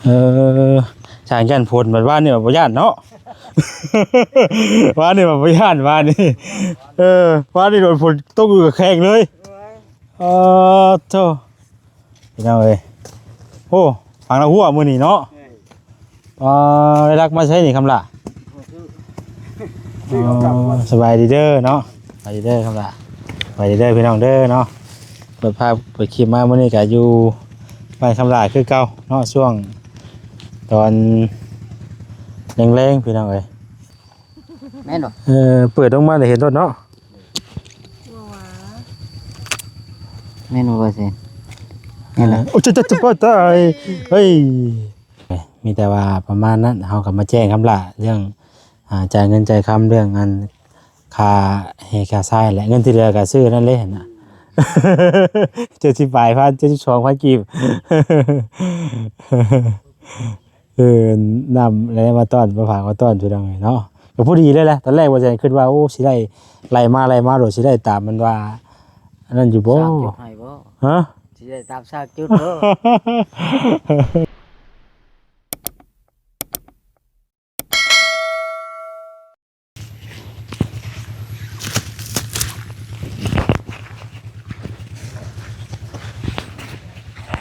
ເອີ ຊ່າງຢ້ານຝົນ ບາດວານນີ້ວ່າບໍ່ຢ້ານເນາະ ວານນີ້ວ່າບໍ່ຢ້ານ ວານນີ້ ເອີ ວານນີ້ໂດນຝົນຕົກຢູ່ກະແຄງເລີຍ. ເອີ ໂທ້ ພີ່ນ້ອງເອີຍ ໂອ້ ຟັງລະຫົວມື້ນີ້ເນາະ. ອ່າ ໄດ້ລັກມາໃສນີ້ຄຳຫຼ້າ? ອໍ ສະບາຍດີເດີເນາະ ສະບາຍດີເດີຄຳຫຼ້າ ສະບາຍດີເດີພີ່ນ້ອງເດີເນາະ. ເປີດພາບເປີດຄລິບມາມື້ນີ້ກະຢູ່ບ້ານຄຳຫຼ້າຄືເກົ່າເນາະ ຊ່ວງຕອນແລງໆ ພີ່ນ້ອງເອີຍ. ແມ່ນບໍ່? ເອີ ເປີດລົງມາໄດ້ເຫັນລົດເນາະ. ບໍ່ຫວາ ແມ່ນບໍ່ວ່າຊັ້ນ? ເອີ ໂອ້ ຈະ ຈະ ຈະ ຕາຍ ເຮີ້ຍ ມີແຕ່ວ່າປະມານນັ້ນ ເຮົາກໍມາແຈ້ງຄຳຫຼ້າເລື່ອງ ອ່າ ຈ່າຍເງິນຈ່າຍຄຳ ເລື່ອງອັນຄ່າແຮ່ຄ່າຊາຍ ແລະ ເງິນທີ່ເຫຼືອກໍຊື້ນັ້ນເລີຍຫັ້ນນະ ເຈັດສິບປາຍພັນ ເຈັດສິບສອງພັນກີບ. ເອີ ນ້ຳແລ້ວມາຕ້ອນ ມາຝາກມາຕ້ອນ ພີ່ນ້ອງເອີຍເນາະ. ກໍພໍດີເລີຍແຫຼະ ຕອນແລກວ່າຈະຄິດວ່າ ໂອ້ ຊິໄດ້ໄລ່ມາ ໄລ່ມາໂດດ ຊິໄດ້ຕາມມັນວ່າອັນນັ້ນຢູ່ບໍ່? ສ້າງຈຸດໃຫ້ບໍ່? ຮະ? ຊິໄດ້ຕາມສ້າງຈຸດບໍ່?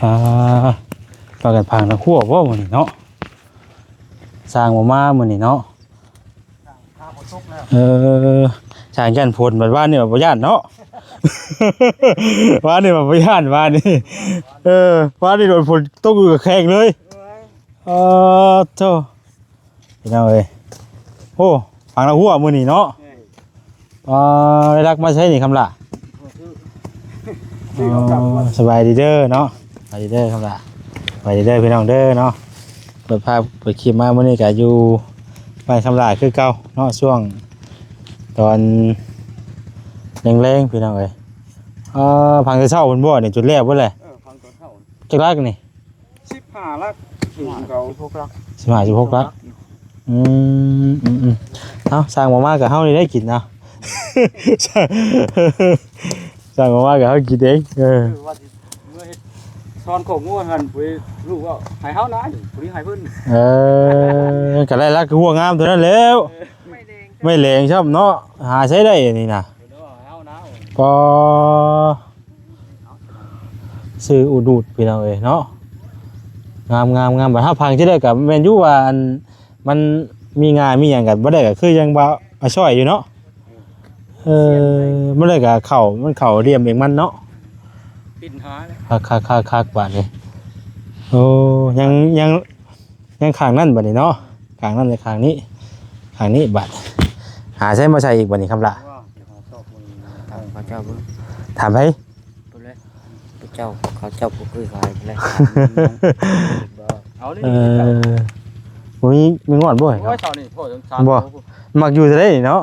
ອ່າ ພາກັນພັງນະຄົວບໍ່ມື້ນີ້ເນາະ? ຊ່າງບໍ່ມາມື້ນີ້ເນາະ. ເອີ ຊ່າງຢ້ານຝົນ ບາດວານນີ້ວ່າບໍ່ຢ້ານເນາະ ວານນີ້ວ່າບໍ່ຢ້ານ ວານນີ້ ເອີ ວານນີ້ໂດນຝົນຕົກຢູ່ກະແຄງເລີຍ. ເອີ ໂທ້ ພີ່ນ້ອງເອີຍ ໂອ້ ຟັງລະຫົວມື້ນີ້ເນາະ. ອ່າ ໄດ້ລັກມາໃສນີ້ຄຳຫຼ້າ? ອໍ ສະບາຍດີເດີເນາະ ສະບາຍດີເດີຄຳຫຼ້າ ສະບາຍດີເດີພີ່ນ້ອງເດີເນາະ. ເປີດພາບເປີດຄລິບມາມື້ນີ້ກະຢູ່ບ້ານຄຳຫຼ້າຄືເກົ່າເນາະ ຊ່ວງຕອນແລງໆ ພີ່ນ້ອງເອີຍ. ອ່າ ພັງແຕ່ເຊົ້າພຸ້ນບໍ່ນີ້ ຈົນແລ້ວພຸ້ນແຫຼະ? ເອີ ພັງແຕ່ເຊົ້າ ຈັກຫຼັກນີ້? ສິບຫ້າຫຼັກ ສິບຫ້າ ສິບຫົກຫຼັກ ສິບຫ້າ ສິບຫົກຫຼັກ. ອືມ ອືມ ອືມ ເອົາ ຊ່າງບໍ່ມາກໍເຮົານີ້ໄດ້ກິນເນາະ ຊ່າງບໍ່ມາກໍເຮົາກິນເອງ. ເອີ ເອີ ວ່າຊິເມືອເຮັດ ສອນຂອງງົວຫັ້ນ ຜູ້ລູກວ່າໃຫ້ເຮົານະ ຜູ້ນີ້ໃຫ້ເພິ່ນ. ເອີ ກໍໄດ້ລັກຫົວງາມເທົ່ານັ້ນແລ້ວ. ເອີ ໄມ້ແຫຼງ ໄມ້ແຫຼງຊ້ຳເນາະ ຫາໃຊ້ໄດ້ອັນນີ້ນະ. ອໍ ຊື່ອຸດູດ ພີ່ນ້ອງເອີຍເນາະ ງາມໆໆ. ບັດເຮົາຟັງຈັ່ງໃດກໍແມ່ນຢູ່ວ່າ ອັນ ມັນມີງາມີຫຍັງກໍບໍ່ໄດ້ ກໍຄືຍັງວ່າມາຊ່ອຍຢູ່ເນາະ. ເອີ ມັນໄດ້ກໍເຂົ້າ ມັນເຂົ້າຫຼ່ຽມເອງມັນເນາະ ປິນຫາແລ້ວ ຄັກໆໆໆ. ບາດນີ້ ໂອ້ ຍັງ ຍັງ ຍັງຂ້າງນັ້ນບາດນີ້ເນາະ ຂ້າງນັ້ນແລະຂ້າງນີ້ ຂ້າງນີ້ບາດ ຫາໃຊ້ມາໃສ່ອີກບາດນີ້ຄຳຫຼ້າ. ເຂົາເຈົ້າເບິ່ງ ຖາມໃຜ? ຖາມໃຜ? ເພິ່ນເລີຍ ເຂົາເຈົ້າ ເຂົາເຈົ້າບໍ່ເຄີຍຂາຍເລີຍ. ເອີ ບໍ່ມີ ມີງອດບໍ່? ໂອ້ຍ ເຊົ້ານີ້ໂພດ ບໍ່ ມັກຢູ່ແທ້ເນາະ.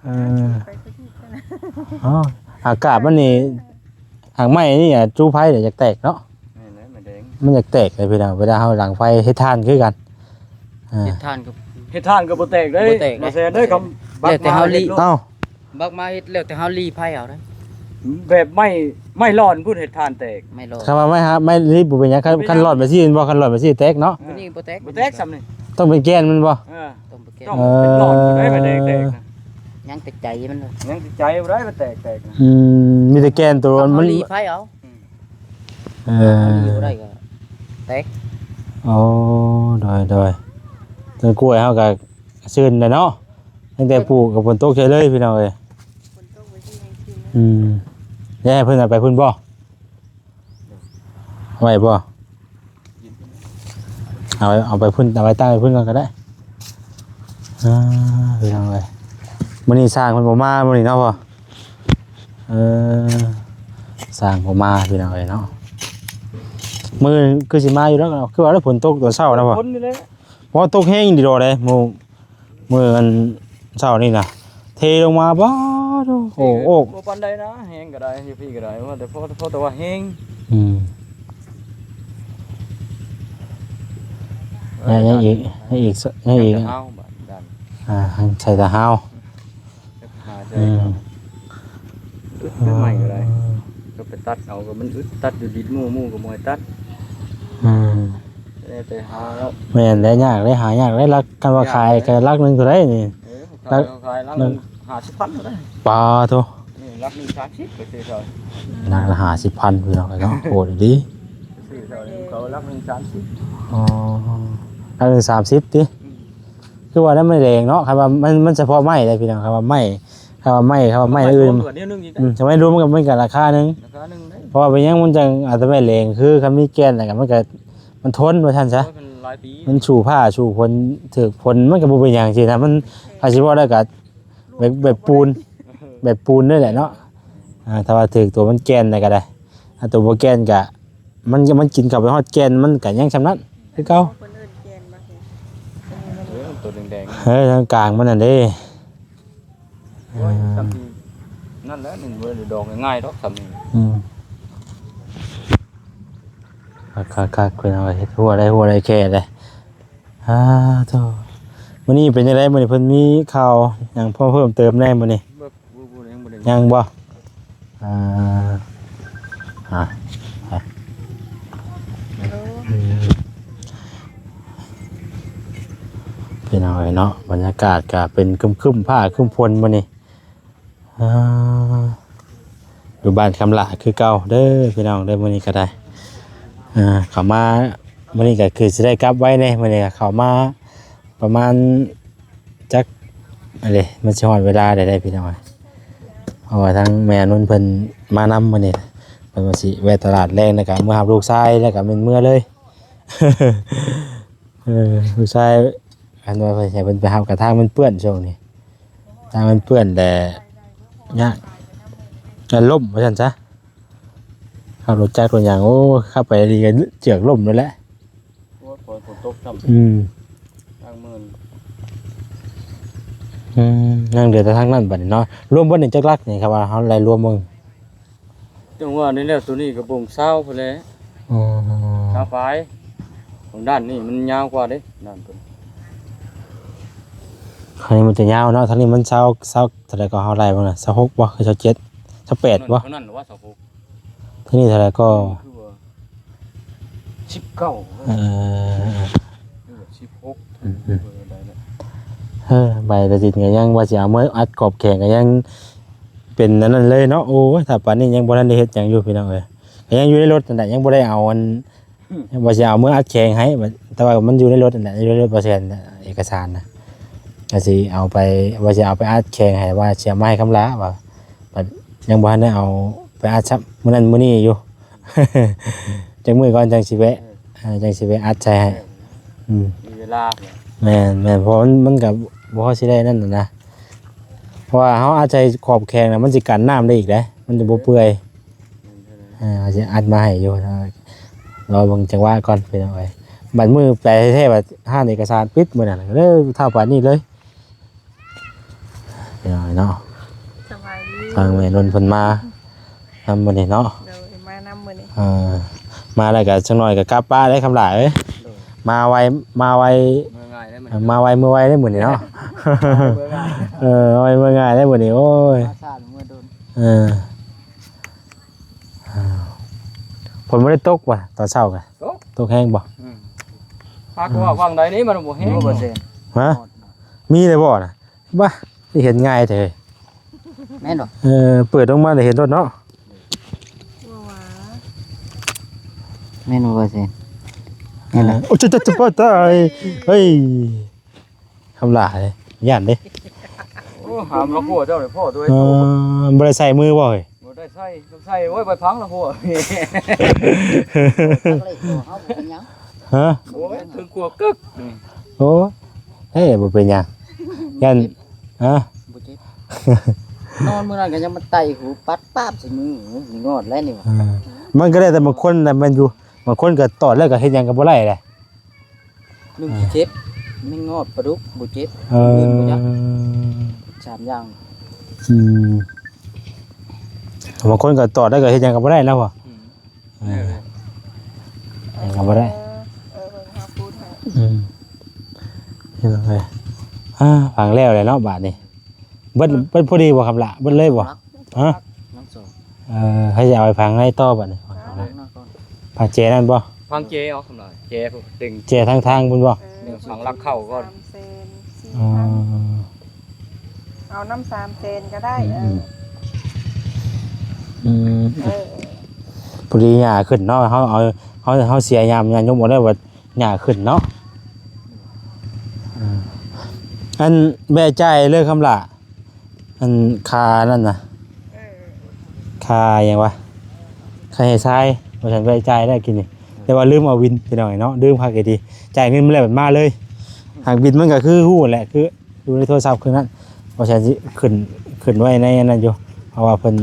ເອີ ອໍ ອາກາດມັນນີ້ ຫາກໄມ້ນີ້ ອາ ຈູໄຟນີ້ຢາກແຕກເນາະ. ແມ່ນແຫຼະ ໄມ້ແດງ ມັນຢາກແຕກເລີຍພີ່ນ້ອງ ເວລາເຮົາດັງໄຟເຮັດຖ່ານຄືກັນ. ເຮັດຖ່ານກໍ ເຮັດຖ່ານກໍບໍ່ແຕກເດ້ ບໍ່ແຕກ ບໍ່ແຊນເດ້. ຄຳ ແລ້ວແຕ່ເຮົາລີ້ ເອົ້າ ບັກມາເຮັດ ແລ້ວແຕ່ເຮົາລີ້ໄຟເອົາເດ້. ແບບໄມ້ ໄມ້ຫຼອນພຸ້ນເຮັດຖ່ານແຕກ ໄມ້ຫຼອນ. ຄຳວ່າໄມ້ຫາ ໄມ້ລີ້ບໍ່ເປັນຫຍັງ ຄັນ ຄັນຫຼອນໄປຊີ້ແມ່ນບໍ່? ຄັນຫຼອນໄປຊີ້ແຕກເນາະ. ນີ້ບໍ່ແຕກ ບໍ່ແຕກຊ້ຳນີ້ ຕ້ອງເປັນແກ່ນແມ່ນບໍ່? ເອີ ຕ້ອງເປັນແກ່ນ ຕ້ອງເປັນຫຼອນໄດ້ ມັນແຕກ ຍັງແຕ່ໃຈມັນ ຍັງແຕ່ໃຈບໍ່ໄດ້ ມັນແຕກ ແຕກນະ. ອືມ ມີແຕ່ແກ່ນໂຕມັນ ເຮົາລີ້ໄຟເອົາ. ເອີ ເຮົາລີ້ບໍ່ໄດ້ກໍແຕກ. ໂອ້ ໂດຍ ໂດຍ ຕົ້ນກ້ວຍເຮົາກໍຊື່ນແລ້ວເນາະ ຕັ້ງແຕ່ປູກກໍຝົນຕົກໃສ່ເລີຍ ພີ່ນ້ອງເອີຍ. ຝົນຕົກໄປທີ່ແຮງຂຶ້ນ ອືມ ຢາກໃຫ້ເພິ່ນເອົາໄປພຸ້ນບໍ່? ໄວ້ບໍ່? ເອົາ ເອົາໄປພຸ້ນ ເອົາໄວ້ຕັ້ງໄວ້ພຸ້ນກ່ອນກໍໄດ້. ອ່າ ພີ່ນ້ອງເອີຍ ມື້ນີ້ຊ່າງເພິ່ນບໍ່ມາມື້ນີ້ເນາະພໍ່. ເອີ ຊ່າງບໍ່ມາ ພີ່ນ້ອງເອີຍເນາະ. ມື້ອື່ນຄືຊິມາຢູ່ດອກ ຄືວ່າຝົນຕົກຕອນເຊົ້ານະພໍ່. ຝົນນີ້ແຫຼະ ບໍ່ຕົກແຮງດີດອກເດ້ ມື້ ມື້ອັນເຊົ້ານີ້ນະ ເທລົງມາ ປາດໂທ້ ໂອ້ ບໍ່ປານໃດນະ ແຮງກໍໄດ້ ຢູ່ພີ້ກໍໄດ້ ວ່າແຕ່ພໍ ພໍແຕ່ວ່າແຮງ. ອືມ ຍັງ ຍັງອີກ ຍັງອີກ ຍັງອີກ ອ່າ ໃສ່ຕາຮາວ. ຫາໃສ່ ອືມ ຕັດໄມ້ກໍໄດ້ ເອີ ກໍໄປຕັດເອົາ ກໍມັນອຶດ ຕັດຢູ່ດິນໝູ່ ໝູ່ກໍບໍ່ໃຫ້ຕັດ. ອືມ ໄປຫາແລ້ວ ແມ່ນແຫຼະ ຍາກເດ້ ຫາຍາກເດ້ ຫຼັກ ຄັນວ່າຂາຍກໍຫຼັກໜຶ່ງເທົ່າໃດນີ້? ເອີ ຂາຍ ຫຼັກ ຂາຍຫຼັກໜຶ່ງຫ້າສິບພັນເທົ່າໃດ? ປາໂທ ນີ້ຫຼັກໜຶ່ງສາມສິບ ໄປຊື້ເຂົາ ຫຼັກລະຫ້າສິບພັນ ພີ່ນ້ອງເອີຍເນາະ ໂຫດອີ່ຫຼີ ໄປຊື້ເຂົາ ເຂົາຫຼັກໜຶ່ງສາມສິບ ອໍ ຫຼັກໜຶ່ງສາມສິບຕິ? ອືມ ຄືວ່ານັ້ນມັນແດງເນາະ ຄັນວ່າມັນ ມັນສະເພາະໄມ້ເດ້ພີ່ນ້ອງ ຄັນວ່າໄມ້ ຄັນວ່າໄມ້ ຄັນວ່າໄມ້ອື່ນ ອືມ ສະໄໝລວມມັນກໍ ມັນກໍລາຄາໜຶ່ງ ລາຄາໜຶ່ງເດ້ ເພາະວ່າເປັນຫຍັງມັນຈັ່ງ ອາ ແຕ່ໄມ້ແດງ ຄືຄັນມີແກ່ນແລ້ວກໍມັນກໍ ມັນທົນວ່າຊັ້ນຊະ ໂອ້ຍ ມັນຫຼາຍປີ ມັນສູ້ຟ້າສູ້ຝົນ ຖືກຝົນມັນກໍບໍ່ເປັນຫຍັງຊີ້ນະ ມັນ ຖ້າຊິເວົ້າໄດ້ກໍແບບ ແບບປູນ ແບບປູນນີ້ແຫຼະເນາະ ອ່າ ຖ້າວ່າຖືກຕົວມັນແກ່ນໄດ້ກໍໄດ້ ຖ້າຕົວບໍ່ແກ່ນກໍ ມັນ ມັນກິນເຂົ້າໄປຮອດແກ່ນ ມັນກໍຍັງສ່ຳນັ້ນຄືເກົ່າ ເພິ່ນເອີ້ນແກ່ນບໍ່? ເອີ ຕົວແດງໆ ເອີ ທາງກາງມັນນັ້ນເດ້ ໂອ້ຍ ອ່າ ສ່ຳທີ່ນັ້ນແຫຼະ ໜຶ່ງເວີດອກງ່າຍໆດອກສ່ຳນີ້ ອືມ ຄັກໆໆ ເພິ່ນເອົາເຮັດຫົວໄດ້ ຫົວໄດ້ແຂ້ໄດ້ ອ່າ ໂທ້ ມື້ນີ້ເປັນຈັ່ງໃດ? ມື້ນີ້ເພິ່ນມີຂ່າວຫຍັງເພີ່ມເຕີມແດ່ມື້ນີ້? ບໍ່ ບໍ່ ບໍ່ ຍັງບໍ່ໄດ້ ຍັງບໍ່? ອ່າ ອ່າ ໄປ ອືມ ພີ່ນ້ອງເອີຍເນາະ ບັນຍາກາດກໍເປັນຄຶ້ມໆ ຟ້າຄຶ້ມຝົນມື້ນີ້ ອ່າ ຢູ່ບ້ານຄຳຫຼ້າຄືເກົ່າເດີພີ່ນ້ອງເດີ ມື້ນີ້ກໍໄດ້ ອ່າ ເຂົ້າມາ ມື້ນີ້ກໍຄືຊິໄດ້ກັບໄວແດ່ ມື້ນີ້ກໍເຂົ້າມາປະມານ ຈັກອັນເດ ມັນຊິຮອດເວລາໃດໃດພີ່ນ້ອງ ເພາະວ່າທາງແມ່ນຸນເພິ່ນມານຳມື້ນີ້ ເພິ່ນວ່າຊິແວະຕະຫຼາດແລງ ແລ້ວກະເມືອຮັບລູກຊາຍ ແລ້ວກະແມ່ນເມືອເລີຍ ເອີ ລູກຊາຍ ອັນວ່າເພິ່ນໃຫ້ເພິ່ນໄປຮັບ ກະທາງມັນເປື້ອນຊ່ວງນີ້ ທາງມັນເປື້ອນແຫຼະ ຍາກ ກະລົ້ມວ່າຊັ້ນຊະ ຂັບລົດຈັກລົດຫຍັງ ໂອ້ ຂັບໄປດີກະເກືອບລົ້ມໂລດແຫຼະ ໂອ້ຍ ຝົນຕົກຊ້ຳ ອືມ ທາງເມີນ ອືມ ຍັງເຫຼືອແຕ່ທາງນັ້ນບັດນີ້ເນາະ ລວມເບິດນີ້ຈັກຫຼັກນີ້ ຄັນວ່າເຮົາໄລ່ລວມເບິ່ງ ຈັ່ງວ່ານີ້ແຫຼະ ໂຕນີ້ກະບົງຊາວພຸ້ນແຫຼະ ອໍ ຊາວປາຍ ຂອງດ້ານນີ້ມັນຍາວກວ່າເດ້ ດ້ານໂຕນີ້ ທາງນີ້ມັນຈະຍາວເນາະ ທາງນີ້ມັນຊາວ ຊາວເທົ່າໃດກໍ ເຮົາໄລ່ເບິ່ງນະ ຊາວຫົກບໍ່ ຄືຊາວເຈັດ ຊາວແປດບໍ່ ເທົ່ານັ້ນລະວ່າ ຊາວຫົກ ທາງນີ້ເທົ່າໃດກໍ ຄືວ່າ ສິບເກົ້າ ເອີ ຫຼືວ່າ ສິບຫົກ ອືມ ເອີ ໄດ້ແລ້ວ ເອີ ໃບຕາດິນກໍຍັງວ່າຊິເອົາເມືອອັດຂອບແຂງ ກໍຍັງເປັນອັນນັ້ນເລີຍເນາະ ໂອ້ຍ ຖ້າປານນີ້ຍັງບໍ່ທັນໄດ້ເຮັດຫຍັງຢູ່ພີ່ນ້ອງເອີຍ ກໍຍັງຢູ່ໃນລົດນັ້ນແຫຼະ ຍັງບໍ່ໄດ້ເອົາອັນ ອືມ ວ່າຊິເອົາເມືອອັດແຂງໃຫ້ ແຕ່ວ່າມັນຢູ່ໃນລົດນັ້ນແຫຼະ ຢູ່ໃນລົດບໍ່ແຊນ ເອກະສານນະ ກໍຊິເອົາໄປ ວ່າຊິເອົາໄປອັດແຂງໃຫ້ ວ່າຊິເອົາມາໃຫ້ຄຳຫຼ້າ ວ່າ ບັດຍັງບໍ່ທັນໄດ້ເອົາໄປອັດຊ້ຳ ມື້ນັ້ນມື້ນີ້ຢູ່ ຈັກມື້ກ່ອນຈັ່ງຊິແວະ ເອີ ເອີ ຈັ່ງຊິແວະອັດໃສ່ໃຫ້ ເອີ ອືມ ມີເວລາ ແມ່ນໆ ເພາະວ່າມັນ ມັນກໍບໍ່ພໍຊິໄດ້ນັ້ນນະ ເພາະວ່າເຮົາອັດໃສ່ຂອບແຂງນະ ມັນຊິກັນນ້ຳໄດ້ອີກເດ້ ມັນຈະບໍ່ເປື່ອຍ ເອີ ເຮົາຊິອັດມາໃຫ້ຢູ່ ລໍເບິ່ງຈັງຫວະກ່ອນ ພີ່ນ້ອງເອີຍ ບັດມື້ໄປແທ້ໆ ບັດຮ້ານເອກະສານປິດມື້ນັ້ນ ກໍເລີຍເທົ່າປານນີ້ເລີຍ ພີ່ນ້ອງເອີຍເນາະ ສະບາຍດີ ທາງແມ່ນົນເພິ່ນມານຳມື້ນີ້ເນາະ ໂດຍ ມານຳມື້ນີ້ ເອີ ມາແລ້ວກໍຈັກໜ້ອຍກໍກັບປະໄດ້ຄຳຫຼ້າເອີຍ ໂດຍ ມາໄວ ມາໄວ ເມືອງ່າຍໄດ້ມື້ນີ້ ເອີ ມາໄວເມືອໄວໄດ້ມື້ນີ້ເນາະ ເມືອງ່າຍ ເອີ ມາໄວເມືອງ່າຍໄດ້ມື້ນີ້ ໂອ້ຍ ມາຊ້າເມືອດົນ ເອີ ອ່າ ຝົນບໍ່ໄດ້ຕົກຫວາ ຕອນເຊົ້າກະ ຕົກ ຕົກແຮງບໍ່? ອືມ ຫາກວ່າຫວ່າງໃດນີ້ມັນບໍ່ແຮງ ບໍ່ແຊນ ຮະ? ມີແລ້ວບໍ່ນະ? ບ້າ ຄືເຫັນງ່າຍແທ້ ແມ່ນບໍ່? ເອີ ເປີດອອກມາໄດ້ເຫັນໂລດເນາະ ບໍ່ຫວາ ແມ່ນບໍ່ ບໍ່ແຊນ? ແມ່ນບໍ່? ໂອ້ ຈະ ຈະ ຈະ ຕາຍ ເຮີ້ຍ ຄຳຫຼ້າເດ້ ຢ້ານເດ້ ໂອ້ ຫາມລະຂົວເຈົ້ານີ້ພໍ່ຕົວເອງ ເອີ ບໍ່ໄດ້ໃສ່ມືບໍ່ເຮີ້ຍ? ບໍ່ໄດ້ໃສ່ ໃສ່ໄວ້ໃບພັງລະຂົວ ເຮົາບໍ່ເປັນຫຍັງ ຮະ? ໂອ້ຍ ເຖິງຂົວກຶກ ໂອ້ ເອີ ບໍ່ເປັນຫຍັງ ຢ້ານ ຮະ? ບໍ່ເຈັບ ນອນມື້ນັ້ນກໍຍັງມາໄຕ່ຫູປັດປາບໃສ່ມື ນີ້ງອດແລ້ວນີ້ຫວາ ເອີ ມັນກໍແລ້ວແຕ່ບາງຄົນນະ ແມ່ນຢູ່ ບາງຄົນກໍຕອດແລ້ວກໍເຮັດຫຍັງກໍບໍ່ໄດ້ແຫຼະ ໜຶ່ງຊິເຈັບ ແມງງອດ ປາດຸກ ບໍ່ເຈັບ ເອີ ອື່ນບໍ່ຈັກ ສາມຢ່າງ ອືມ ບາງຄົນກໍຕອດແລ້ວກໍເຮັດຫຍັງກໍບໍ່ໄດ້ແລ້ວບໍ່ ອືມ ເອີ ເຮັດຫຍັງກໍບໍ່ໄດ້ ເອີ ເອີ ເຮົາປູນໃຫ້ ອືມ ເຮັດຈັ່ງໃດ ອ່າ ຝັງແລ້ວແຫຼະເນາະບາດນີ້ ເບິດ ເບິດພໍດີບໍ່ຄຳລະ ເບິດເລີຍບໍ່ ຮະ ຍັງສອງ ເອີ ໃຜຊິເອົາໄປຝັງໃນຕໍ່ບາດນີ້ ຝັງແຈນັ້ນບໍ່? ຟັງເຈເອົາຄຳລະ ເຈຜູ້ດຶງ ແຈທາງທາງພຸ້ນບໍ່? ເອີ ແມ່ນ ຝັງຫຼັກເຂົ້າກ່ອນ ສາມແສນ ສີ່ ອໍ ພັນ ເອົານຳສາມແສນກໍໄດ້ ອືມ ເອີ ອືມ ອືມ ເອີ ພໍດີຫຍ້າຂຶ້ນເນາະ ເຮົາເອົາ ເຮົາ ເຮົາເສຍຍາມ ຍາຍົມເອົາໄດ້ວ່າຫຍ້າຂຶ້ນເນາະ ອືມ ອັນແບະຈ່າຍເລີຍຄຳລະ ອັນຄ່ານັ້ນນະ ເອີ ຄ່າຫຍັງວະ ຄ່າແຮ່ຊາຍ ວ່າຊັ້ນ ໄປຈ່າຍແລ້ວກີ້ນີ້ ແຕ່ວ່າລືມເອົາບິນ ພີ່ນ້ອງເນາະ ລືມຄັກອີ່ຫຼີ ຈ່າຍເງິນມາແລ້ວບັດມາເລີຍ ຫາກບິນມັນກໍຄືຮູ້ແຫຼະ ຄືຢູ່ໃນໂທລະສັບຄືນັ້ນ ບໍ່ໃຊ່ຊິຂຶ້ນ ຂຶ້ນໄວ້ໃນອັນນັ້ນຢູ່ ເພາະວ່າເພິ່ນ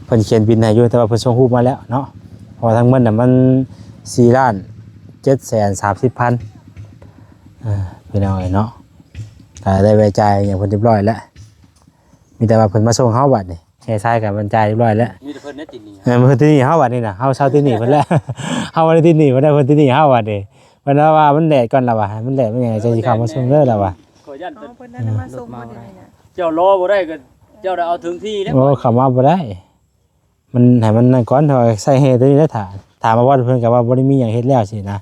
ເພິ່ນຂຽນບິນໃຫ້ຢູ່ ແຕ່ວ່າເພິ່ນສົ່ງຮູບມາແລ້ວເນາະ ເພາະວ່າທັງໝົດນະມັນສີ່ລ້ານເຈັດແສນສາມສິບພັນ ເອີ ພີ່ນ້ອງເອີຍເນາະ ກໍໄດ້ໄວ້ຈ່າຍຫຍັງເພິ່ນຮຽບຮ້ອຍແລ້ວ ມີແຕ່ວ່າເພິ່ນມາສົ່ງເຮົາບັດນີ້ ແຮ່ຊາຍກໍມັນຈ່າຍຮຽບຮ້ອຍແລ້ວ ມີແຕ່ເພິ່ນໄດ້ຕິດໜີ້ ເອີ ເພິ່ນຕິດໜີ້ເຮົາບັດນີ້ນະ ເຮົາເຊົາຕິດໜີ້ເພິ່ນແລ້ວ ເຮົາບໍ່ໄດ້ຕິດໜີ້ເພິ່ນ ເພິ່ນຕິດໜີ້ເຮົາບັດນີ້ ເພິ່ນວ່າມັນແດດກ່ອນລະວ່າ ໃຫ້ມັນແດດມັນຫຍັງ ຈັ່ງຊິເຂົ້າມາສົ່ງເດີລະວ່າ ຂໍຢ້ານ ອໍ ເພິ່ນນັ້ນມາສົ່ງບໍ່ໄດ້ນະ ເຈົ້າລໍບໍ່ໄດ້ກໍເຈົ້າໄດ້ເອົາເຖິງທີ່ແລ້ວ ໂອ້ ເຂົ້າມາບໍ່ໄດ້ ມັນໃຫ້ມັນນັ້ນກ່ອນ ຖ້າວ່າໃຊ້ແຮ່ຕົວນີ້ແຫຼະ ຖ້າ ຖ້າມາຮອດເພິ່ນກໍວ່າບໍ່ໄດ້ມີຫຍັງເຮັດແລ້ວຊີ້ນະ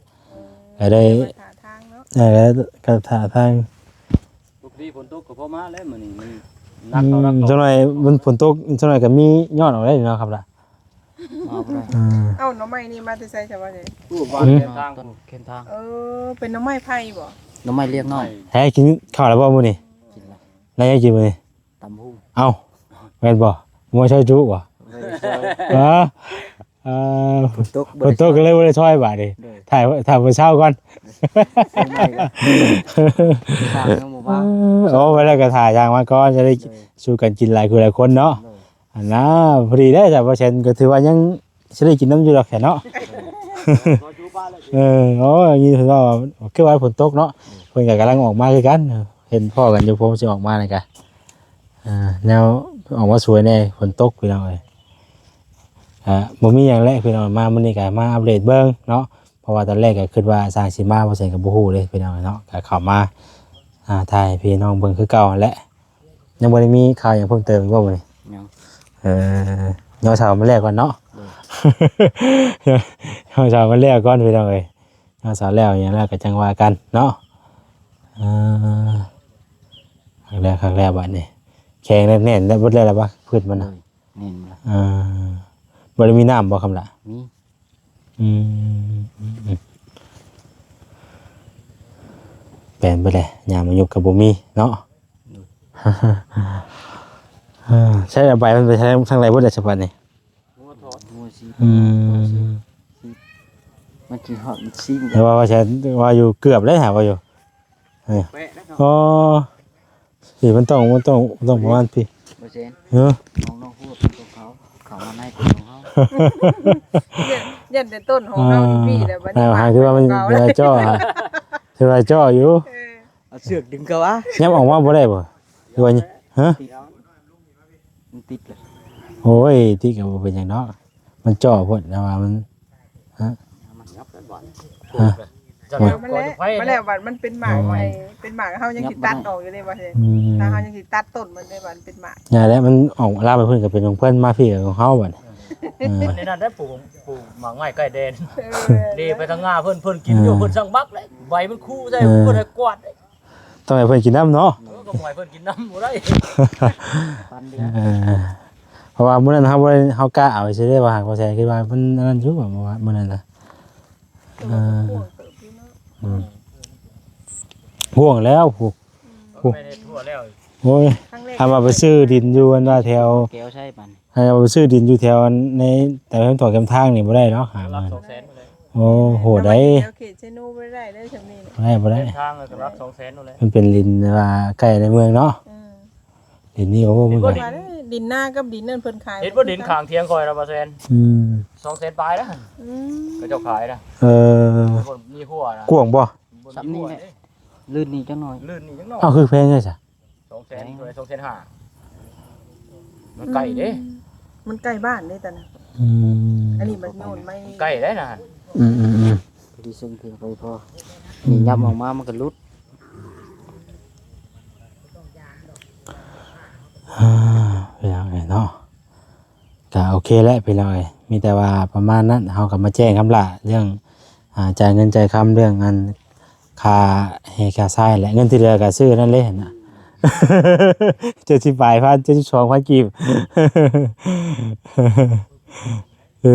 ເອີ ກໍເລີຍ ຖ້າທາງເນາະ ເອີ ກໍຖ້າທາງ ປົກກະຕິຝົນຕົກກໍພໍມາແລ້ວມື້ນີ້ ມັນໜັກເຂົ້າ ອືມ ໜັກເຂົ້າ ຈັກໜ່ອຍມັນຝົນຕົກ ຈັກໜ່ອຍກໍມີຍ້ອນອອກໄດ້ເນາະ ຄຳລະ ມາບໍ່ໄດ້ ເອີ ເອົ້າ ໜໍ່ໄມ້ນີ້ມາແຕ່ໃສຊະວະນີ້? ຜູ້ບ້ານ ຫືມ ແຄມທາງ ແຄມທາງ ເອີ ເປັນໜໍ່ໄມ້ໄຜ່ບໍ່? ໜໍ່ໄມ້ລຽກນ້ອຍ ແທ້ ກິນເຂົ້າແລ້ວບໍ່ມື້ນີ້? ກິນແລ້ວ ໄດ້ຫຍັງກິນມື້ນີ້? ຕຳຫຸ່ງ ເອົ້າ ແມ່ນບໍ່? ບໍ່ໃຊ່ຈຸບໍ່? ບໍ່ໄດ້ຊ່ອຍ ຮະ? ເອີ ຝົນຕົກ ຝົນຕົກກໍເລີຍບໍ່ໄດ້ຊ່ອຍບາດນີ້ ໂດຍ ຖ້າ ຖ້າເພິ່ນເຊົາກ່ອນ ຊ່ອຍໃໝ່ກ່ອນ ຊ່າງຍັງບໍ່ມາ ເອີ ໂອ້ ໄວ້ແລ້ວກໍຖ້າຊ່າງມາກ່ອນ ຈະໄດ້ ໂດຍ ສູ່ກັນກິນຫຼາຍຄູ່ຫຼາຍຄົນເນາະ ໂດຍ ອັນນະ ພໍດີເດ້ ສາວເປີເຊັນກໍຖືວ່າຍັງ ຊິໄດ້ກິນນຳຢູ່ດອກແທ້ເນາະ ເອີ ໂອ້ຍ ຍິນດີເພິ່ນເວົ້າ ຄືວ່າຝົນຕົກເນາະ ເພິ່ນກໍກຳລັງອອກມາຄືກັນ ເຫັນພໍ້ກັນຢູ່ ຜົມຊິອອກມານີ້ກະ ອ່າ ແນວອອກມາສວຍແດ່ ຝົນຕົກພີ່ນ້ອງເອີຍ ກະບໍ່ມີຫຍັງແຫຼະພີ່ນ້ອງ ມາມື້ນີ້ກະມາອັບເດດເບິ່ງເນາະ ເພາະວ່າຕອນແລກກະຄິດວ່າຊ່າງຊິມາບໍ່ ແສນກໍບໍ່ຮູ້ເດ້ພີ່ນ້ອງເນາະ ກະເຂົ້າມາ ອ່າ ຖ່າຍໃຫ້ພີ່ນ້ອງເບິ່ງຄືເກົ່າຫັ້ນແຫຼະ ຍັງບໍ່ໄດ້ມີຂ່າວຫຍັງເພີ່ມເຕີມອີກບໍ່ມື້ນີ້? ຍັງ ເອີ ຍໍສາວມາແລ້ວກ່ອນເນາະ ໂດຍ ຍໍສາວມາແລ້ວກ່ອນພີ່ນ້ອງເອີຍ ຍໍສາວແລ້ວຫຍັງແລ້ວກໍຈັ່ງວ່າກັນເນາະ ເອີ ຄັກແລ້ວ ຄັກແລ້ວບາດນີ້ ແຂງແໜ້ນແລ້ວ ເບິດແລ້ວລະວະ ພືດມັນນະ ໂດຍ ແມ່ນລະ ເອີ ບໍ່ໄດ້ມີນ້ຳບໍ່ຄຳລະ? ມີ ອືມ ອືມ ອືມ ແປນໄປແຫຼະ ຍາມມາຍຸບກໍບໍ່ມີເນາະ ໂດຍ ເອີ ໃຊ້ເອົາໃບມັນໄປທາງ ທາງໃດເບິດລະສະບັດນີ້? ງົວຖອດ ງົວສີ ອືມ ມັນຊິຮອດ ມັນຊິງ ແຕ່ວ່າ ວ່າໃຊ້ ວ່າຢູ່ເກືອບເລີຍຫາວ່າຢູ່ ເອີ ແປະແລ້ວເນາະ ອໍ ນີ້ມັນຕ້ອງ ມັນຕ້ອງ ຕ້ອງປະມານພີ້ ບໍ່ແຊນ ເອີ ນ້ອງໆ ຮູ້ວ່າເປັນຂອງເຂົາ ເຂົາມາໃນເປັນຂອງເຮົາ ຢ້ານ ຢ້ານແຕ່ຕົ້ນຂອງເຮົາ ອ່າ ມີແລ້ວບັດນີ້ ອ່າ ຫາກຖືວ່າມັນ ເວລາເຈາະ ຖືວ່າເຈາະຢູ່ ເອີ ເອົາເຊືອກດຶງເຂົ້າມາ ຍັບອອກມາບໍ່ໄດ້ບໍ່? ຫຼືວ່າ ຮະ? ຕິດ ມັນຕິດແລ້ວ ໂອ້ຍ ຕິດກໍບໍ່ເປັນຫຍັງດອກ ມັນເຈາະໂພດ ແຕ່ວ່າມັນ ຮະ? ມັນຫຍັບແລ້ວບາດ ຮະ? ມັນແຫຼະ ມັນແຫຼະ ບາດມັນເປັນໝາກ ອໍ ໄອ້ ເປັນໝາກ ເຮົາຍັງຊິຕັດອອກຢູ່ເດ້ ບາດນີ້ ອືມ ຖ້າເຮົາຍັງຊິຕັດຕົ້ນມັນເດ້ ບາດເປັນໝາກ ຢ່າແລ້ວ ມັນອອກລາມໄປພຸ້ນກໍເປັນຂອງເພິ່ນ ມາພີ້ກໍຂອງເຮົາ ບາດນີ້ ເອີ ເອີ ໃນນັ້ນໄດ້ປູກ ປູກໝາກໄມ້ໃກ້ແດນ ເອີ ເລໄປທາງໜ້າເພິ່ນ ເພິ່ນກິນຢູ່ ອ່າ ເພິ່ນສັ່ງບັກເລີຍ ໃບມັນຄູໃສ່ ເອີ ບໍ່ໄດ້ກວາດເລີຍ ຕ້ອງໃຫ້ເພິ່ນກິນນຳເນາະ ເອີ ກໍບໍ່ໃຫ້ເພິ່ນກິນນຳບໍ່ໄດ້ ເອີ ເພາະວ່າມື້ນັ້ນເຮົາບໍ່ໄດ້ ເຮົາກະເອົາຊື່ເດ້ ວ່າຫາກບໍ່ແຊນ ຄິດວ່າເພິ່ນອັນນັ້ນຢູ່ ມື້ນັ້ນນະ ເອີ ອືມ ຫ່ວງແລ້ວ ໂອ້ຍ ຄັນວ່າໄປຊື້ດິນຢູ່ອັນວ່າແຖວ ແກ້ວໃຊ້ປານ ໃຫ້ເອົາໄປຊື້ດິນຢູ່ແຖວໃນ ແຖວແຄມຖ້ວຍແຄມທາງນີ້ບໍ່ໄດ້ເນາະ ຫາ ຫຼັກສອງແສນພຸ້ນແຫຼະ ໂອ້ ໂຫດໃດ ແຖວເຂດເຊໂນບໍ່ໄດ້ເດ້ ຊ່ຳນີ້ ບໍ່ໄດ້ ບໍ່ໄດ້ ເຂດທາງກໍຫຼັກສອງແສນພຸ້ນແຫຼະ ມັນເປັນດິນແບບວ່າໃກ້ໃນເມືອງເນາະ ອືມ ດິນນີ້ ໂອ້ ມັນກໍ ເຫັນບໍ່ດິນ ວ່າເດ້ ດິນນາກັບດິນນັ້ນເພິ່ນຂາຍ ເຫັນບໍ່ດິນຂ້າງທຽງຂ້ອຍນະ ບໍ່ແສນ ອືມ ສອງແສນປາຍນະ ອືມ ເຂົາເຈົ້າຂາຍນະ ເອີ ມີຮົ້ວນະ ກວ້າງບໍ່? ຊ່ຳນີ້ແຫຼະ ລື່ນນີ້ຈັກໜ້ອຍ ລື່ນນີ້ຈັກໜ້ອຍ ເອົ້າ ຄືແພງແທ້ຊະ? ສອງແສນ ສອງແສນຫ້າ ມັນໃກ້ເດ້ ອືມ ມັນໃກ້ບ້ານເດ້ຕອນນັ້ນ ອືມ ອັນນີ້ມັນໂຍນໄມ້ ມັນໃກ້ເດ້ນະ ອືມໆໆ ພໍດີເຊິ່ງເຖິງໄປພໍ ນີ້ຫຍັບອອກມາມັນກໍຫຼຸດ ອ່າ ພີ່ນ້ອງເອີຍເນາະ ກໍໂອເຄແຫຼະພີ່ນ້ອງເອີຍ ມີແຕ່ວ່າປະມານນັ້ນ ເຮົາກໍມາແຈ້ງຄຳລະເລື່ອງ ອ່າ ຈ່າຍເງິນຈ່າຍຄຳເລື່ອງອັນຄ່າແຮ່ຄ່າຊາຍແຫຼະ ເງິນທີ່ເຫຼືອກໍຊື້ນັ້ນເລີຍຫັ້ນນະ ເຈັດສິບປາຍພັນ ເຈັດສິບສອງພັນກີບ ເອີ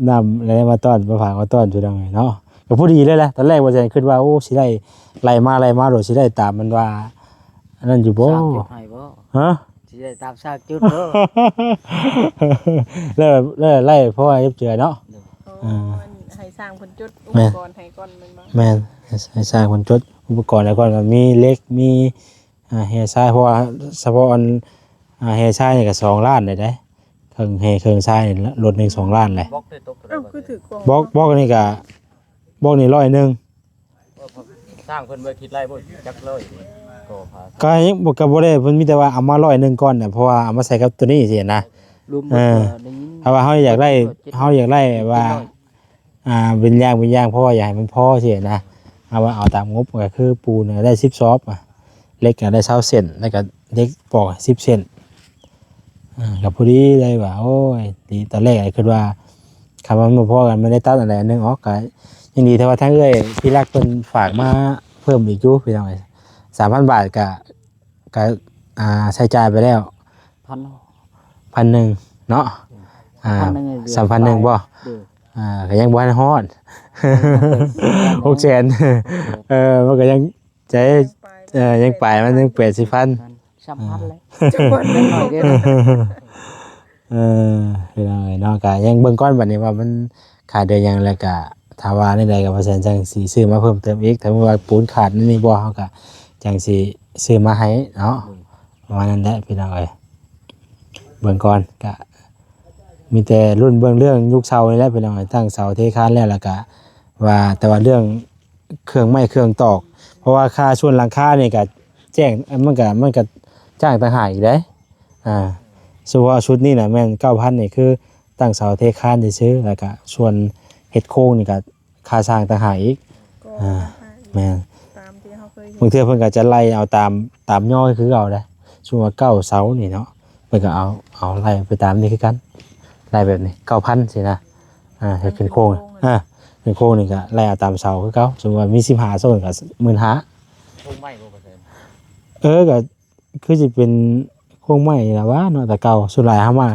ນ້ຳແລ້ວມາຕ້ອນ ມາຝາກມາຕ້ອນ ພີ່ນ້ອງເອີຍເນາະ ກໍພໍດີເລີຍແຫຼະ ຕອນແລກວ່າຊິຄິດວ່າ ໂອ້ ຊິໄດ້ໄລ່ມາ ໄລ່ມາໂດດ ຊິໄດ້ຕາມມັນວ່າ ອັນນັ້ນຢູ່ບໍ່? ສ້າງຈຸດໃຫ້ບໍ່? ຮະ? ຊິໄດ້ຕາມສ້າງຈຸດເດີ ແລ້ວ ແລ້ວໄລ່ພໍໃຫ້ເຈັບເຈື່ອຍເນາະ ໂດຍ ເອີ ອັນໃຫ້ຊ່າງເພິ່ນຈຸດອຸປະກອນໃຫ້ກ່ອນແມ່ນບໍ່? ແມ່ນ ໃຫ້ ໃຫ້ຊ່າງເພິ່ນຈຸດອຸປະກອນໃຫ້ກ່ອນ ກໍມີເຫຼັກ ມີ ອ່າ ແຮ່ຊາຍ ເພາະວ່າສະເພາະອັນ ອ່າ ແຮ່ຊາຍນີ້ກໍສອງລ້ານໄດ້ເດ້ ເຄິ່ງແຮ່ເຄິ່ງຊາຍນີ້ ລົດໜຶ່ງສອງລ້ານແຫຼະ ບລັອກໄດ້ຕົກເທົ່າໃດ? ອ້າວ ຄືຖືກກວ່າ ບລັອກ ບລັອກນີ້ກໍ ບລັອກນີ້ຮ້ອຍໜຶ່ງ ຊ່າງເພິ່ນບໍ່ຄິດໄລ່ບໍ່ຈັກເລີຍ ກໍ ກໍຍັງບໍ່ ກໍບໍ່ໄດ້ ເພິ່ນມີແຕ່ວ່າເອົາມາຮ້ອຍໜຶ່ງກ່ອນນະ ເພາະວ່າເອົາມາໃສ່ກັບໂຕນີ້ຊີ້ນະ ລວມເບິດ ເອີ ກໍໄດ້ຍິນ ຖ້າວ່າເຮົາຢາກໄດ້ ເຈັດ ເຮົາຢາກໄດ້ວ່າ ເຈັດຮ້ອຍ ອ່າ ເປັນຢ່າງ ເປັນຢ່າງ ເພາະວ່າຢາກໃຫ້ມັນພໍຊີ້ນະ ເອົາ ເອົາຕາມງົບ ກໍຄືປູນກໍໄດ້ສິບສອບ ອາ ເຫຼັກກໍໄດ້ຊາວເສັ້ນ ແລ້ວກໍເຫຼັກປອກສິບເສັ້ນ ອາ ກໍພໍດີເລີຍວ່າ ໂອ້ຍ ດີ ຕອນແລກກໍຄິດວ່າ ຄັນວ່າມັນບໍ່ພໍກັນ ມັນໄດ້ຕັດອັນໃດອັນໜຶ່ງອອກ ກໍຍັງດີ ແຕ່ວ່າທາງເອື້ອຍທີ່ຮັກເພິ່ນຝາກມາເພີ່ມອີກຢູ່ ພີ່ນ້ອງເອີຍ ສາມພັນບາດ ກໍ ກໍ ອ່າ ໃຊ້ຈ່າຍໄປແລ້ວ ພັນ ພັນໜຶ່ງເນາະ ອືມ ອ່າ ພັນໜຶ່ງ ສາມພັນໜຶ່ງບໍ່? ໂດຍ ອ່າ ກໍຍັງບໍ່ທັນຮອດ ໂດຍ ຫົກແສນ ເອີ ມັນກໍຍັງ ໃຈ ຍັງປາຍ ເອີ ຍັງປາຍ ມັນຍັງແປດສິບພັນ ສາມພັນແຫຼະ ເອີ ເອີ ພີ່ນ້ອງເອີຍເນາະ ກໍຍັງເບິ່ງກ່ອນບັດນີ້ວ່າມັນຂາດເດືອນຫຍັງ ແລ້ວກໍຖ້າວ່າແນວໃດກໍວ່າຊັ້ນ ຈັ່ງຊິຊື້ມາເພີ່ມເຕີມອີກ ຖ້າວ່າປູນຂາດແນວນີ້ບໍ່ ເຮົາກໍຈັ່ງຊິຊື້ມາໃຫ້ເນາະ ອືມ ປະມານນັ້ນແຫຼະພີ່ນ້ອງເອີຍ ເບິ່ງກ່ອນ ກະມີແຕ່ລຸ້ນເບິ່ງເລື່ອງຍຸກເສົານີ້ແຫຼະພີ່ນ້ອງເອີຍ ຕັ້ງເສົາເທຄານແລ້ວ ແລ້ວກະວ່າ ແຕ່ວ່າເລື່ອງເຄື່ອງໄມ້ເຄື່ອງຕອກ ເພາະວ່າຄ່າສ່ວນຫຼັງຄານີ້ກະແຈ້ງ ມັນກະ ມັນກະຈ້າງຕ່າງຫາກອີກເດ້ ອ່າ ສະເພາະຊຸດນີ້ນະແມ່ນເກົ້າພັນ ນີ້ຄືຕັ້ງເສົາເທຄານຊື່ໆ ແລ້ວກະສ່ວນເຮັດໂຄງນີ້ກະ ຄ່າຊ່າງຕ່າງຫາກອີກ ກໍ ອ່າ ຕ່າງຫາກອີກ ແມ່ນ ຕາມທີ່ເຮົາເຄີຍເຫັນ ບາງເທື່ອເພິ່ນກໍຈະໄລ່ເອົາຕາມ ຕາມຍໍຄືເກົ່າເດ້ ສົມມຸດວ່າເກົ້າເສົານີ້ເນາະ ເພິ່ນກໍເອົາ ເອົາໄລ່ໄປຕາມນີ້ຄືກັນ ໄລ່ແບບນີ້ ເກົ້າພັນ ຊີ້ນະ ອ່າ ເຮັດຂຶ້ນໂຄງ ເຮັດຂຶ້ນໂຄງ ອ່າ ຂຶ້ນໂຄງນີ້ກໍໄລ່ເອົາຕາມເສົາຄືເກົ່າ ສົມມຸດວ່າມີສິບຫ້າໂຊນກໍໝື່ນຫ້າ ໂຄງໄມ້ບໍ່ ເອີ ກໍ ຄືຊິເປັນໂຄງໄມ້ນີ້ລະຫວາເນາະ ແຕ່ເກົ່າ ສ່ວນຫຼາຍເຮົາມາ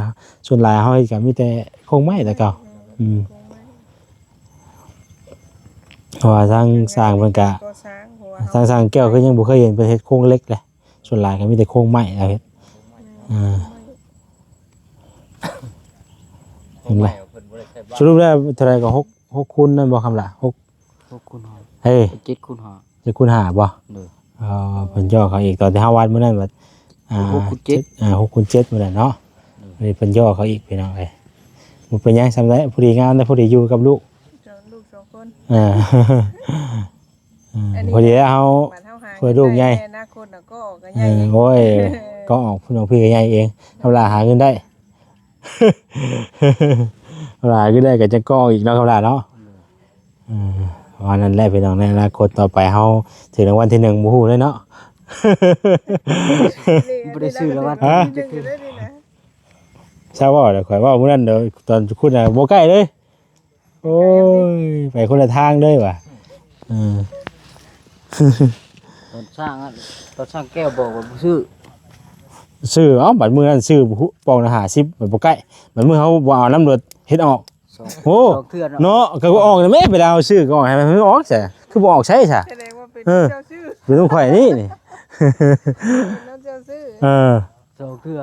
ສ່ວນຫຼາຍເຮົາເຮັດກໍມີແຕ່ໂຄງໄມ້ແຕ່ເກົ່າ ອືມ ເພາະວ່າທາງຊ່າງເພິ່ນກະ ທາງຊ່າງແກ້ວຄືຍັງບໍ່ເຄີຍເຫັນເພິ່ນເຮັດໂຄງເຫຼັກເລີຍ ສ່ວນຫຼາຍກໍມີແຕ່ໂຄງໄມ້ລາວເຮັດ ອືມ ເຫັນບໍ່ ສະຫຼຸບແລ້ວເທົ່າໃດກໍ ຫົກ ຫົກຄູນນັ້ນບໍ່ ຄຳລະ ຫົກ ຫົກຄູນຫ້າ ເອີ ເຈັດຄູນຫ້າ ເຈັດຄູນຫ້າບໍ່ ໂດຍ ເອີ ເພິ່ນຍໍເຂົາອີກ ຕອນທີ່ເຮົາວັດມື້ນັ້ນວ່າ ອ່າ ຫົກຄູນເຈັດ ເຈັດ ອ່າ ຫົກຄູນເຈັດມື້ນັ້ນເນາະ ໂດຍ ນີ້ເພິ່ນຍໍເຂົາອີກ ພີ່ນ້ອງເອີຍ ບໍ່ເປັນຫຍັງ ສ່ຳໃດ ພໍດີງາມ ພໍດີຢູ່ກັບລູກ ສອງ ລູກສອງຄົນ ເອີ ເອີ ອັນນີ້ ພໍດີແລ້ວເຮົາ ບັດເຮົາຫາ ເພື່ອລູກໃຫຍ່ ເງິນໄດ້ໃນອະນາຄົດນະ ກໍອອກກໍໃຫຍ່ ເອີ ໂອ້ຍ ກໍອອກ ພີ່ນ້ອງ ພີ່ກໍໃຫຍ່ເອງ ທຳມະດາຫາເງິນໄດ້ ເວລາຂຶ້ນໄດ້ກໍຈະກໍອີກເນາະ ຄຳຫຼາເນາະ ເອີ ປະມານນັ້ນແຫຼະພີ່ນ້ອງ ໃນອະນາຄົດຕໍ່ໄປເຮົາຖືກລາງວັນທີໜຶ່ງບໍ່ຮູ້ເລີຍເນາະ ບໍ່ໄດ້ຊື້ລາງວັນທີໜຶ່ງຈັກເທື່ອ ຊາວເວົ້າແລ້ວ ຂ້ອຍເວົ້າມື້ນັ້ນ ຕອນຄຸນນະບໍ່ໃກ້ເລີຍ ໂອ້ຍ ໄປຄົນລະທາງເລີຍວ່າ ເອີ ຕອນຊ່າງ ຕອນຊ່າງແກ້ວບອກວ່າບໍ່ຊື້ ຊື້ ເອົ້າ ບັດມື້ນັ້ນຊື້ປອງລະຫ້າສິບ ມັນບໍ່ໃກ້ ບັດມື້ເຮົາບໍ່ເອົານຳ ລົດເຮັດອອກ ສອງ ໂອ້ ສອງເທື່ອເນາະ ເນາະ ກໍອອກແລ້ວແມ້ ເວລາເຮົາຊື້ກໍອອກ ໃຫ້ມັນອອກຊະ ຄືບໍ່ອອກໃຊ້ຊະ ສະແດງວ່າເປັນ ເອີ ເຈົ້າຊື້ ເປັນຂອງຂ້ອຍນີ້ ເປັນເຈົ້າຊື້ ເອີ ສອງເທື່ອ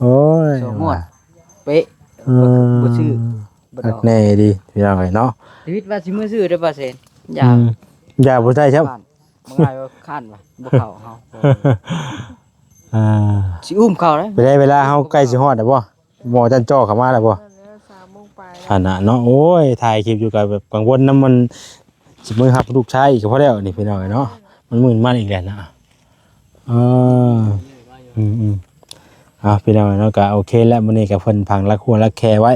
ໂອ້ຍ ສອງງວດ ເປະ ເອີ ບໍ່ ບໍ່ຊື້ ບໍ່ດອກ ແນ່ດີ ພີ່ນ້ອງເອີຍເນາະ ຊີວິດວ່າຊິມື້ຊື້ໄດ້ບໍ່ເຊນ ຢ່າ ອືມ ຢ່າບໍ່ໄດ້ຊ້ຳ ຂ້ານ ບໍ່ງ່າຍວ່າຄ້ານວ່າ ບໍ່ເຂົ້າເຮົາ ອ່າ ຊິອຸ້ມເຂົ້າເດ້ ໄປໄດ້ ເວລາເຮົາໃກ້ຊິຮອດແລ້ວບໍ່ ໝໍຈັນຈໍ້ເຂົ້າມາແລ້ວບໍ່ ນັ້ນແຫຼະ ສາມໂມງປາຍແລ້ວ ຫັ້ນນະເນາະ ໂອ້ຍ ຖ່າຍຄລິບຢູ່ກໍແບບກັງວົນນຳ ມັນຊິມື້ຮັບລູກຊາຍອີກກໍພໍແລ້ວນີ້ ພີ່ນ້ອງເອີຍເນາະ ມັນມື່ນມາອີກແລ້ວນະ ເອີ ອືມໆ ເອົາ ພີ່ນ້ອງເນາະ ກໍໂອເຄແລ້ວ ມື້ນີ້ກໍເພິ່ນຝັງຫຼັກຫົວຫຼັກແຄໄວ້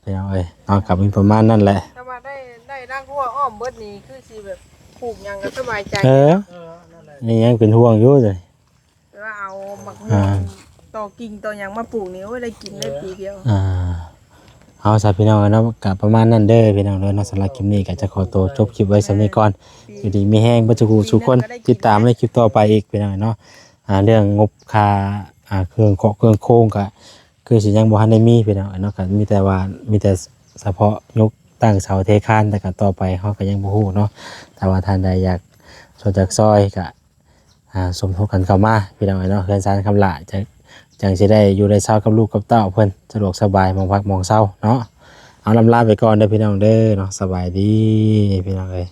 ພີ່ນ້ອງເອີຍເນາະ ກໍມີປະມານນັ້ນແຫຼະ ຖ້າວ່າໄດ້ ໄດ້ຫຼັກຫົວອ້ອມເບິດນີ້ ຄືຊິແບບປູກຫຍັງກໍສະບາຍໃຈ ເອີ ເນາະ ເອີ ນັ້ນແຫຼະ ນີ້ຍັງເປັນຫ່ວງຢູ່ ແຕ່ວ່າເອົາໝາກມ່ວງ ອ່າ ຕໍ່ກິ່ງຕໍ່ຫຍັງມາປູກນີ້ ໂອ້ຍ ໄດ້ກິນໄດ້ປີດຽວ ອ່າ ເອົາຊະພີ່ນ້ອງເອີຍເນາະ ກະປະມານນັ້ນເດີພີ່ນ້ອງເດີເນາະ. ສຳລັບຄລິບນີ້ກະຈະຂໍໂຕຈົບຄລິບໄວ້ສ່ຳນີ້ກ່ອນ. ຢູ່ດີມີແຮງເບິດສູ່ຜູ້ສູ່ຄົນ ຕິດຕາມໃນຄລິບຕໍ່ໄປອີກພີ່ນ້ອງເອີຍເນາະ. ອ່າ ເລື່ອງງົບຄ່າ ອ່າ ເຄື່ອງເຄາະເຄື່ອງໂຄງກະຄືຊິຍັງບໍ່ທັນໄດ້ມີພີ່ນ້ອງເອີຍເນາະ. ກະມີແຕ່ວ່າ ມີແຕ່ສະເພາະຍົກຕັ້ງເສົາເທຄານ ແຕ່ກະຕໍ່ໄປເຮົາກະຍັງບໍ່ຮູ້ເນາະ. ຖ້າວ່າທ່ານໃດຢາກຊ່ວຍ ຢາກຊ່ອຍກະ ອ່າ ສົມທົບກັນເຂົ້າມາພີ່ນ້ອງເອີຍເນາະ. ເຮືອນຊານຄຳຫຼ້າ ຈະ ຈັ່ງຊິໄດ້ຢູ່ໄດ້ເຊົາກັບລູກກັບເຕົ້າເພິ່ນ ສະດວກສະບາຍ ໝ່ອງພັກໝ່ອງເຊົາເນາະ. ເອົາ ລຳລາໄປກ່ອນເດີພີ່ນ້ອງເດີເນາະ. ສະບາຍດີພີ່ນ້ອງເອີຍ.